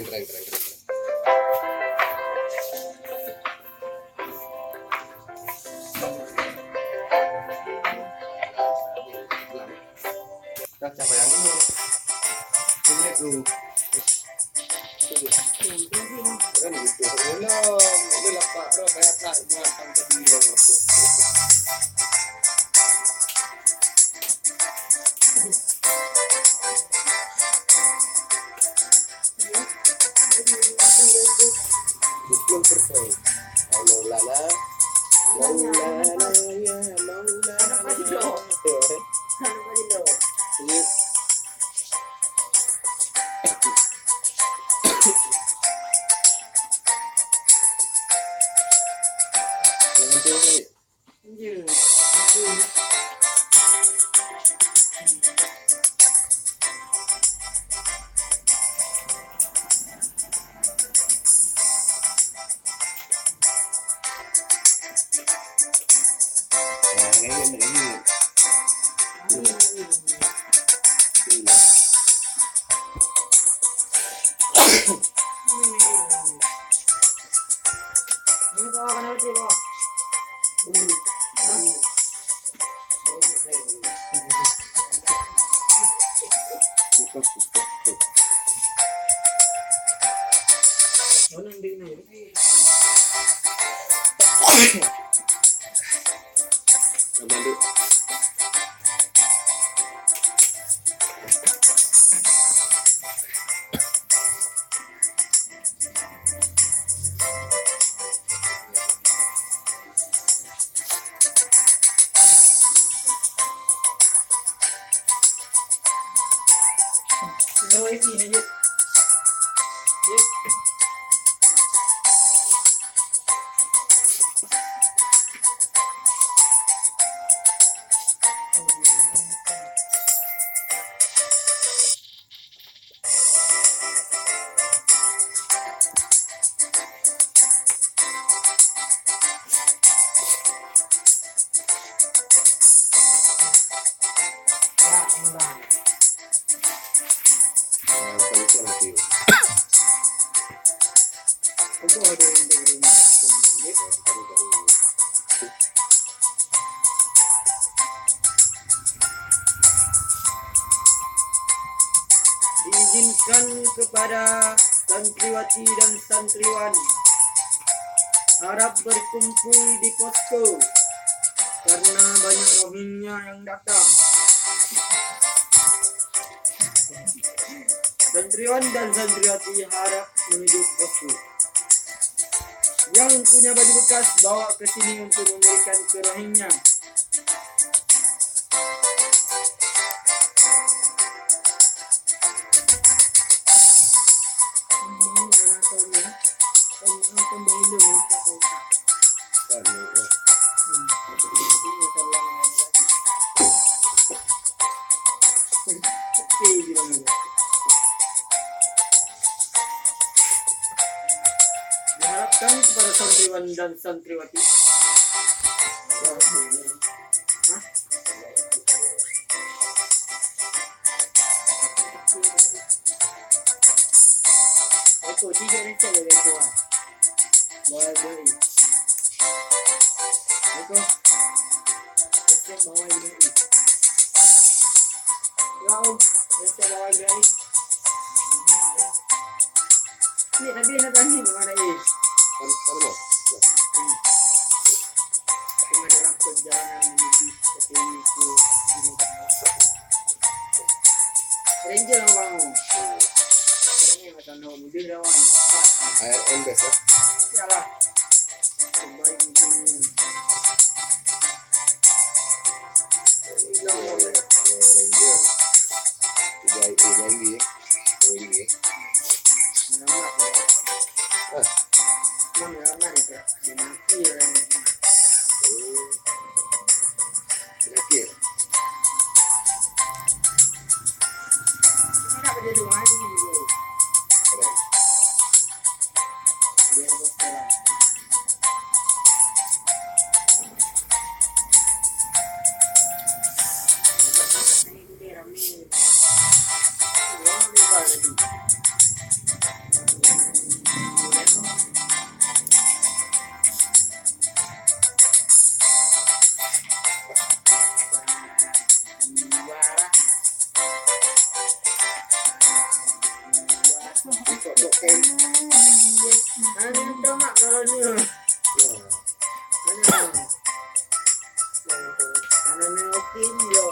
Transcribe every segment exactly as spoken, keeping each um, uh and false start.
Keren, keren, keren, keren. Dah capai yang dulu. Ini tu. Kan gitu. Belum, belum lapak roh kayak tak jual tang tadi roh. Dua puluh persen. Hai Maulana. Maulana, ya Maulana. Iya. Yang penting ni. Iya, betul. Ah, lagi, lagi. Iya. Diizinkan kepada santriwati dan santriwan Arab berkumpul di posko karena banyak Rohingya yang datang. Santriwan dan santriwati Arab menuju posko. Yang punya baju bekas, bawa ke sini untuk memberikan ke Rohingya. Diharapkan kepada santriwan dan santriwati. Hah? Oke, tiga ni cek dari tuan. Baik, baik. Assalamualaikum. Besok bawa ini. Assalamualaikum. Besok bawa ini. Ni, tapi nak tanya mana ni? Kan, kan, kan. Cuma dalam perjalanan menuju ke sini tu, Ranger abang. Ranger macam nak mudah lawan. Ayat M best lah. Yalah. Terbaik mungkin. Ranger. Tiga itu lagi, eh. Tiga itu lagi, eh. Nama apa? Ah. Nama apa ni, Kak? Dia mati orang ni. Oh. Penyakit. Kenapa dia tu mati dulu? Keren. Dia ada sekarang. Lepas masak ni dia ramai. Orang lebar tadi. Tok-tok kan. Mana tomak kalau ni? Mana? Mana ni oke ni yo.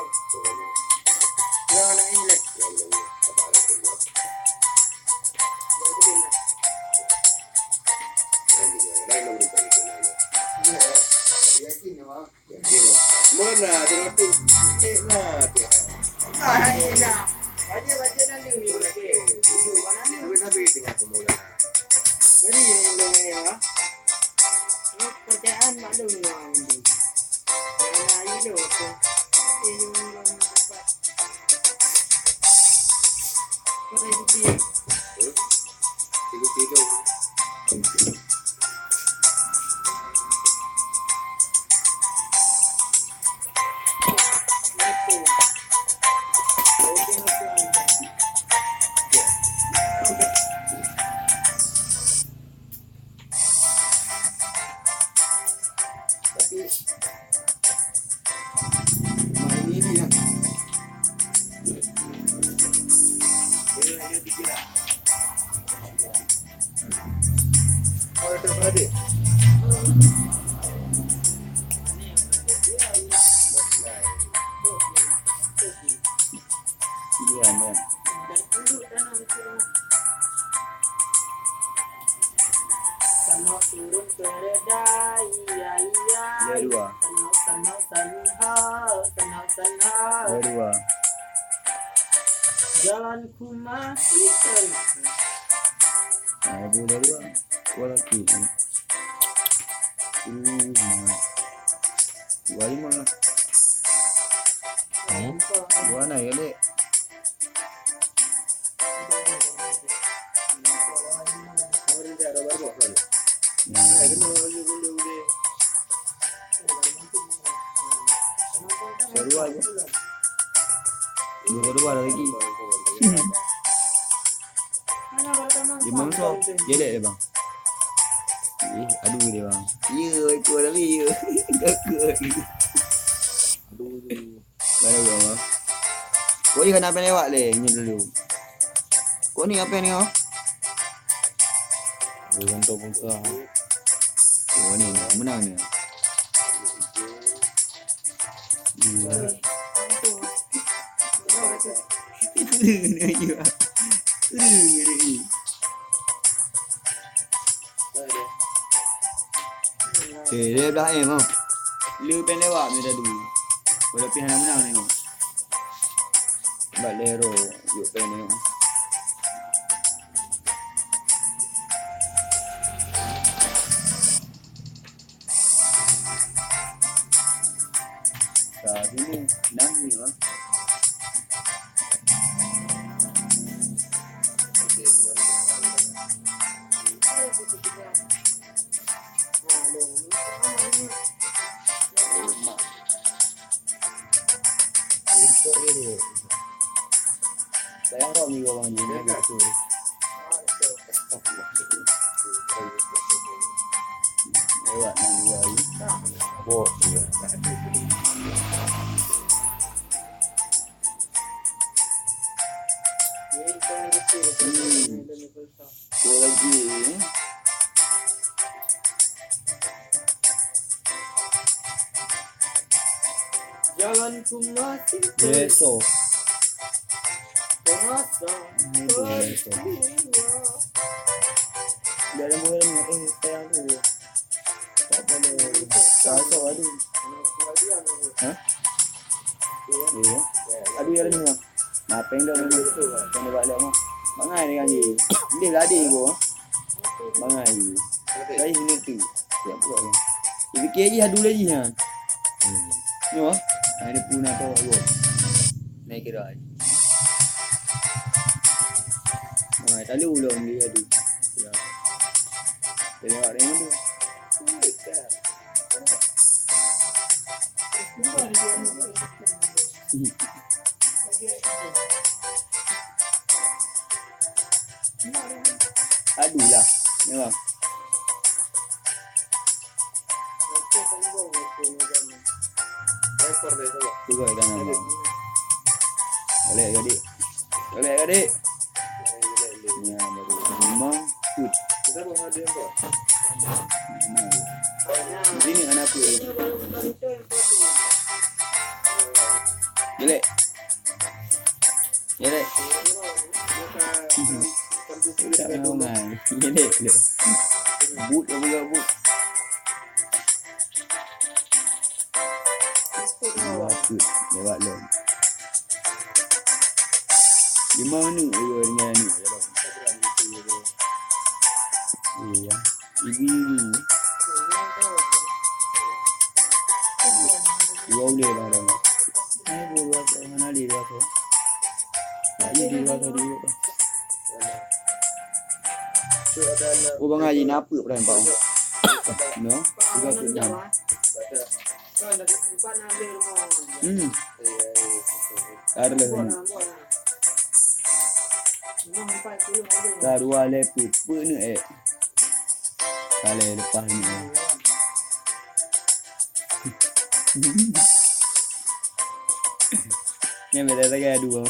Yo nak ni leh. Yo, yo, yo. Apa ada tu, yo? Yo, tu dia. Lain, lain, lain, lain, lain. Ya, yakin, ya, Bang. Meunan, teuka tu. Eh, nah, tu. Ah, iya. Baca, baca, nanti. Okey. Duduk mana ni? Tapi, tapi tengah pemula. Jadi, yang belum ya. Ini pekerjaan maklum lah nanti. Yang lain tu, apa? Eh, yang belum dapat. Kau dah cuti ya? Huh? Tidur-tidur. Tapi, main ini dia. Dia hanya pikiran. Kalau tak ada. Iya, man. Tanah turun keledai, iya, iya. Iya, dua. Tanah, tanah, tanah, tanah, tanah. Iya, dua. Jalan ku masih terus. Nah, ibu dari bang. Dua lagi. Dua lima. Dua lima. Hmm? Dua na ya, Dek? Hmm. Saya dua aja. Dua, dua lagi. Lima musuh. Jelek dia, bang. Eh, aduh dia, bang. Iya, ikut dah, iya. Takut. Aduh. Baru, bang. Kau iya kena apa lewat leh, ni dulu. Kau ni apa ni, oh? Dia gantung muka. Oh, ni, menang ni. Iya. Eh, dia belah M, ha. Le pen lewat, mira dulu. Walaupun hana menang ni, ha. Bat lero, yuk pen ni, ha. Ka sini, enam ni, ha. Untuk ini. Sayang kau minggu abang ni, dia tu. Lewat nang dua ni. Bok dia. Hmm. Dua lagi. Jalan ku masih terus. Terasa. Ini dua, terasa. Dia ada mula ni, eh, sayang tu. Tak apa dia. Terasa, aduh. Hah? Iya. Aduh, ya, ni. Nah, peng dah ni. Peng dah balik mah. Bangai ni kan dia. Dia lah adik ko. Bangai. Saya sini tu. Siap pula ni. Dia fikir je adu lagi ha. Hmm. Ni wah. Nah, dia pun nak tahu aku. Naik kira. Nah, tak ada ulang dia adu. Ya. Tengok dia tu. Aduh lah. Ni bang. Cuba dah nama. Boleh jadi. Boleh jadi. Ya, boleh. Nah, ini anak aku. Jelek. Jelek. Tak mau ngai. Jelek dia. But, apa, but. Bacut, lewat lom. Di mana dia dengan ni? Iya. Ibu-ibu. Dua uleh lah dah. Hai, bu, dua tu. Mana dia dua tu? Tak ada dua tu dulu tu. Oh, Bang Haji, napa peran Pak? No? Tiga puluh enam. Hmm. Ada lah ni. Ka dua lé peuet, peuet ni, eh. Ka lé lepas ni, eh. Ni beda lagi dua.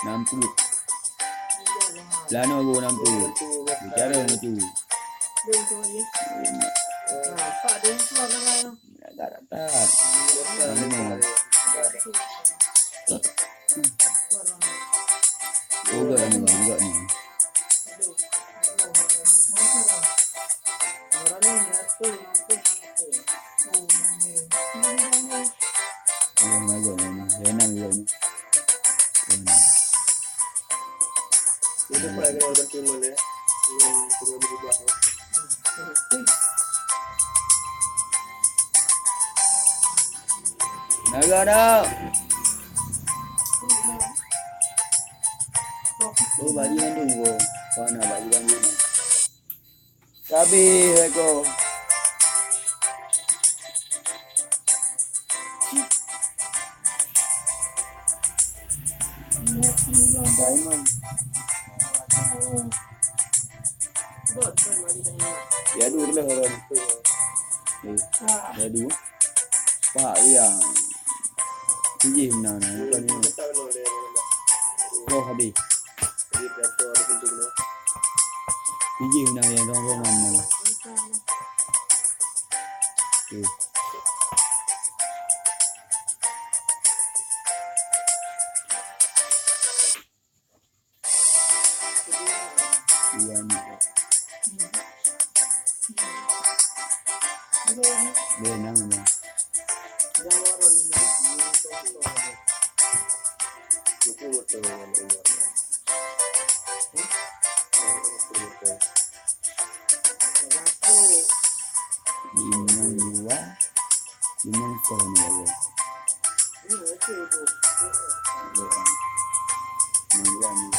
Enam puluh. Lano go enam puluh. Bicara macam tu. Agak rata. Lama. Oh, agak ni, agak ni. Oh, agak ni. Enam agak ni. Enam. Dia dapat kena bantu Iman, ya. Iman kena berubah. Naga dah. Oh, bagi mandum, oh. Kau nak bagi mandum. Sabe hai ko. Daiman. Ya, dua belah orang tu. Eh, ya, dua. Pak, ya. Tujuh menang, bukan lima. Oh, habis. Ijih na nyang rong-rong na. Okey. Dua ni. Dia enam ni. Limong dua, limong ko ni, ya. Limong dua ni.